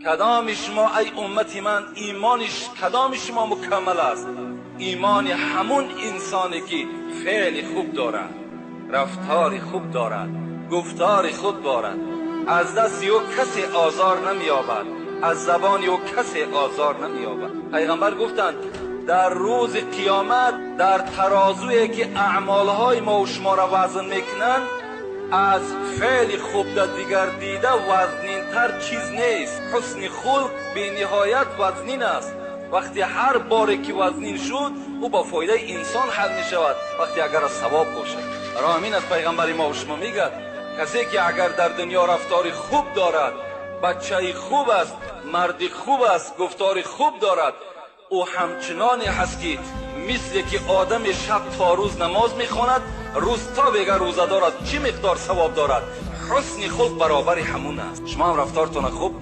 Кадоми шумо, эй уммати ман, имонаш кадоми шумо мукаммал аст? Имони ҳамон инсоне ки феъли хуб дорад, рафтори хуб дорад, гуфтори хуб дорад, аз дасти ӯ касе озор намеёбад, аз забони ӯ касе озор намеёбад. Паёмбар гуфтанд: дар рӯзи қиёмат дар тарозуе ки аъмолҳои мо ва шуморо вазн мекунанд, аз феъли хуб дар дигар дида вазнинтар чиз нест. Ҳусни хулқ бениҳоят вазнин аст. Вақте ҳар боре ки вазнин шуд, ӯ ба фоидаи инсон ҳал мешавад, вақте агар аз савоб бошад. Барои ҳамин аз паёмбари мо ва шумо мегӯяд: касе ки агар дар дунё рафтори хуб дорад, бачаи хуб аст, марди хуб аст, гуфтори хуб дорад, ӯ ҳамчуноне ҳаст ки мисли ки одам шаб то рӯз намоз мехонад, рӯз то бегоҳ рӯзадор аст. Чӣ миқдор савоб дорад? Ҳусни хулқ баробари ҳамон аст. Шумо ҳам рафторатонро хуб